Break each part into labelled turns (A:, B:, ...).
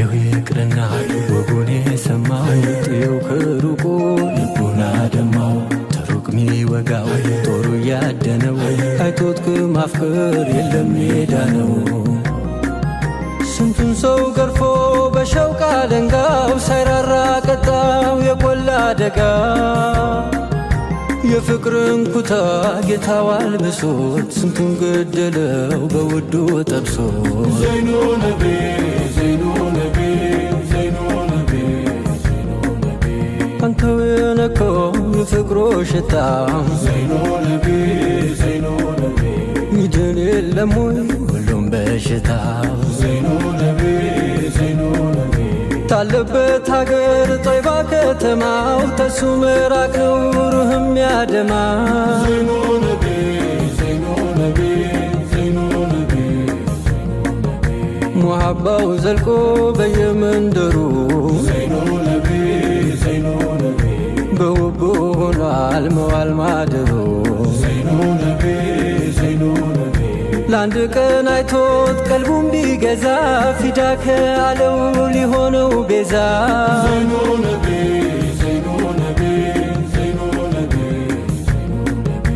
A: ላየው ይቅርና ወጉን የሰማው፣ ጥየው ከሩቁ ልቡን አደማው። ተሩቅ ሚወጋው ጦሩ እያደነው፣ አይቶት ከማፍቀር የለም ሜዳ ነው። ስንቱን ሰው ገርፎ በሸውቃ ደንጋው፣ ሳይራራ ቀጣው የቆላ ደጋ። የፍቅርን ኩታ ጌታው አልብሶት፣ ስንቱን ገደለው በውዱ ጠብሶት።
B: ዘይኑ ነቢ፣ ዘይኑ ነቢ፣ ዘይኑ ነቢ፣ ዘይኑ ነቢ።
A: አንተው የነካው የፍቅሮ ሽታ፣
B: ዘይኑ ነቢ፣ ዘይኑ ነቢ።
A: ይድን የለም ወይ ሁሉም በሽታ?
B: ዘይኑ ነቢ፣ ዘይኑ ነቢ።
A: ታለበት ሀገር ጦይባ ከተማው፣ ተሱ ምራቅ ነው ሩህም ያደማ።
B: ዘይኑ ነቢ፣ ዘይኑ ነቢ፣ ዘይኑ ነቢ፣ ዘይኑ ነቢ።
A: ሙሐባው ዘልቆ በየመንደሩ፣
B: ዘይኑ ነቢ፣ ዘይኑ ነቢ።
A: በውቡ ሆኗል መዋል ማደሩ።
B: ዘይኑ ነቢ፣ ዘይኑ ነቢ።
A: ለአንድ ቀን አይቶት ቀልቡን ቢገዛ፣ ፊዳ ከአለው ሊሆነው ቤዛ።
B: ዘይኑ ነቢ፣ ዘይኑ ነቢ፣ ዘይኑ ነቢ፣ ዘይኑ ነቢ።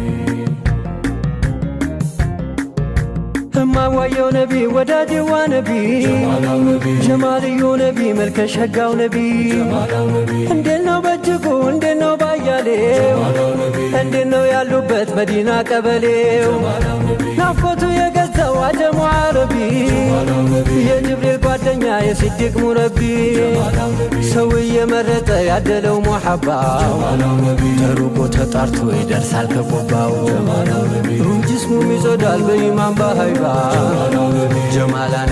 A: እማዋየው ነቢ፣ ወዳጅዋ ነቢ፣
B: ጀማላው ነቢ፣
A: ጀማልዩ ነቢ፣ መልከ ሸጋው ነቢ፣
B: ጀማላው ነቢ፣
A: እንዴት ነው በእጅጉ፣ እንዴት ነው ባያሌው፣
B: ጀማላው ነቢ፣
A: እንዴት ነው ያሉበት መዲና ቀበሌው?
B: ጀማላው ነቢ፣
A: ናፍቆቱ የገዛው አጀሙ አረቢ፣
B: ጀማላው ነቢ፣
A: የጅብሪል ጓደኛ የሲዲቅ ሙረቢ፣
B: ጀማላው ነቢ፣
A: ሰው እየመረጠ ያደለው ሙሐባው፣
B: ጀማላው ነቢ፣
A: ተሩቆ ተጣርቶ ይደርሳል ከቆባው።
B: ጀማላው ነቢ፣
A: ሩህ ጅስሙም ይጸዳል በኢማን በሃይባ።
B: ጀማላው ነቢ።
A: ጀማላን